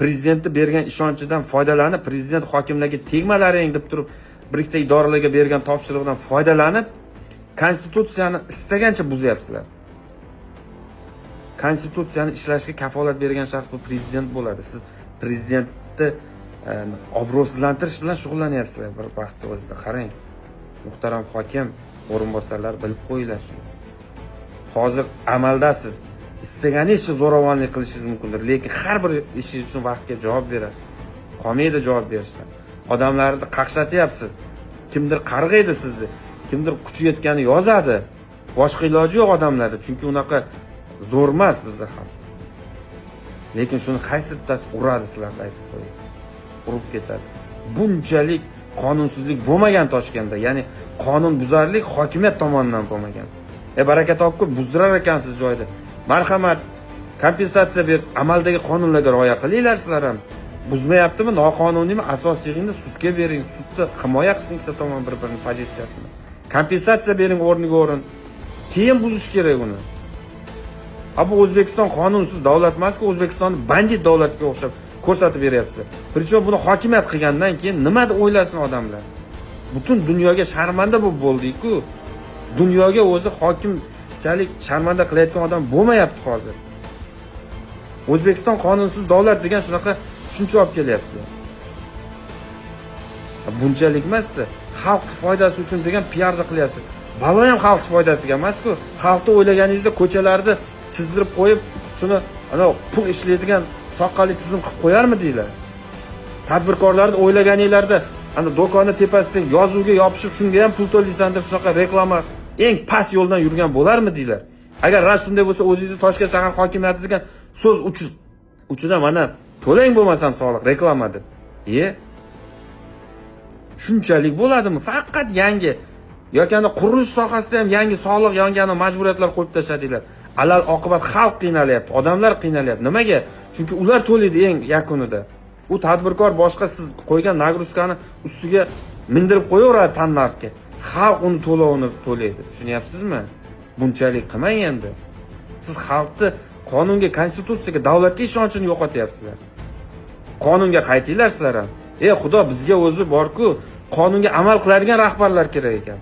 Prezidentni bergan ishonchidan foydalanib, prezident hokimlarga tegmalaring deb turib, bir ikkita idoralarga bergan topshirig'idan foydalanib, konstitutsiyani istagancha buzyapsizlar. Konstitutsiyani ishlashga kafolat bergan shaxs bu prezident bo'ladi. Siz prezidentni obro'sizlantirish bilan shug'ullanyapsizlar bir vaqtda o'zida. Qarang, muhtaram hokim, o'rinbosarlar, bilib qo'yinglar shuni. Hozir amaldasiz. Istaganingizcha zo'ravonlik qilishingiz mumkindir, lekin har bir ishingiz uchun vaqtga javob berasiz. Qolmaydi javob berishdan. Odamlarni qaqshatyapsiz. Kimdir qarg'aydi sizni, kimdir kuchi yetgani yozadi. Boshqa iloji yo'q odamlarda, chunki unaqa zo'r emas bizda ham. Lekin shuni qaysi bittasi uradi sizlarga, aytib qo'ying. Urib ketadi. Bunchalik qonunsizlik bo'lmagan Toshkentda. Ya'ni qonunbuzarlik hokimiyat tomonidan bo'lmagan. E, baraka topib buzdirar ekansiz joyda. Marhamat, kompensatsiya ber, amaldagi qonunlarga rioya qilinglar sizlar ham. Buzmayaptimi, noqonuniymi, asos yig'ingda sudga bering, sudda himoya qilsin ikkita tomon bir-birini pozitsiyasini. Kompensatsiya bering o'rniga o'rin. Keyin buzish kerak uni. A bu O'zbekiston qonunsiz davlat emasku, O'zbekistonni bandit davlatga o'xshab ko'rsatib beryapsizlar. Причем buni hokimiyat qilgandan keyin nima deb o'ylasin odamlar? Butun dunyoga sharmanda bo'lib bo'ldik-ku. Dunyoga o'zi hokimchalik sharmanda qilayotgan odam bo'lmayapti hozir. O'zbekiston qonunsiz davlat degan shunaqa tushuncha olib kelyapsizlar. Bunchalik emasda, xalq foydasi uchun degan piarni qilyapsiz. Balo ham xalq foydasiga emas-ku. Xalqni o'ylaganingizda ko'chalarni chizdirib qo'yib, shuni ana pul ishlaydigan soqqali tizim qilib qo'yarmidinglar? Tadbirkorlarni o'ylaganinglarda ana do'konni tepasida yozuvga yopishib, shunga ham pul to'laysan deb shunaqa reklama eng past yo'ldan yurgan bo'larmidinglar? Agar rost shunday bo'lsa, o'zingizni Toshkent shahar hokimiyati degan so'z uchida mana to'lang bo'lmasam soliq reklama deb. E, shunchalik bo'ladimi? Faqat yangi yoki ana qurilish sohasida ham yangi soliq, yangi ana majburiyatlar qo'yib tashladinglar. Alal oqibat xalq qiynalyapti, odamlar qiynalyapti. Nimaga? Chunki ular to'laydi eng yakunida. U tadbirkor boshqa siz qo'ygan нагрузка ni ustiga mindirib qo'yaveradi tannarxga. Xalq uni to'lovini to'laydi. Tushunyapsizmi? Bunchalik qilmang endi. Siz xalqni qonunga, konstitutsiyaga, davlatga ishonchini yo'qotyapsizlar. Qonunga qaytinglar sizlar ham. Ey Xudo, bizga o'zi bor-ku, qonunga amal qiladigan rahbarlar kerak ekan.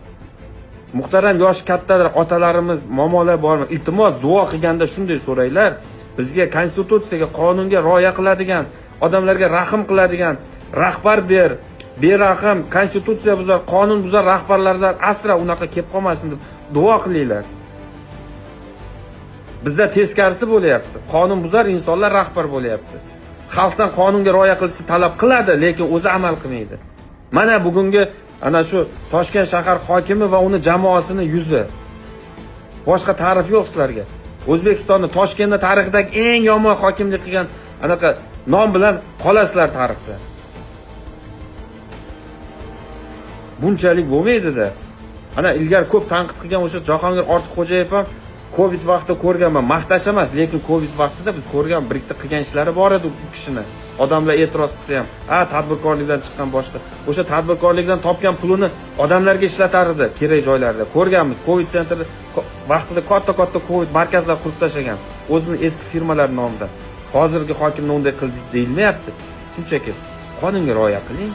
Muhtaram yoshi kattalar, otalarimiz, momolar bormi? Iltimos, duo qilganda shunday so'ranglar. Bizga konstitutsiyaga, qonunga rioya qiladigan, odamlarga rahm qiladigan rahbar ber. Berahm, konstitutsiya buzar, qonun buzar rahbarlardan asra, unaqa kelib qolmasin deb duo qilinglar. Bizda teskarisi bo'lyapti. Qonun buzar insonlar rahbar bo'lyapti. Xalqdan qonunga rioya qilishni talab qiladi, lekin o'zi amal qilmaydi. Mana bugungi ana shu Toshkent shahar hokimi va uni jamoasini yuzi. Boshqa ta'rif yo'q sizlarga. O'zbekistonni, Toshkentni tarixidagi eng yomon hokimlik qilgan anaqa nom bilan qolasizlar tarixda. Bunchalik bo'lmaydi-da. Ana ilgari ko'p tanqid qilgan o'sha Jahongir Ortiqxo'jayev ham Covid vaqtida ko'rganman, maqtash emas, lekin Covid vaqtida biz ko'rgan bir ikkita qilgan ishlari bor edi u kishini. Odamlar e'tiroz qilsa ham, a tadbirkorlikdan chiqqan boshqa. O'sha tadbirkorlikdan topgan pulini odamlarga ishlatar edi kerak joylarda. Ko'rganmiz, Covid центр vaqtida katta-katta Covid markazlar qurib tashlagan o'zini eski firmalari nomidan. Hozirgi hokimni unday qildi deyilmayapti. Shunchaki qonunga rioya qiling.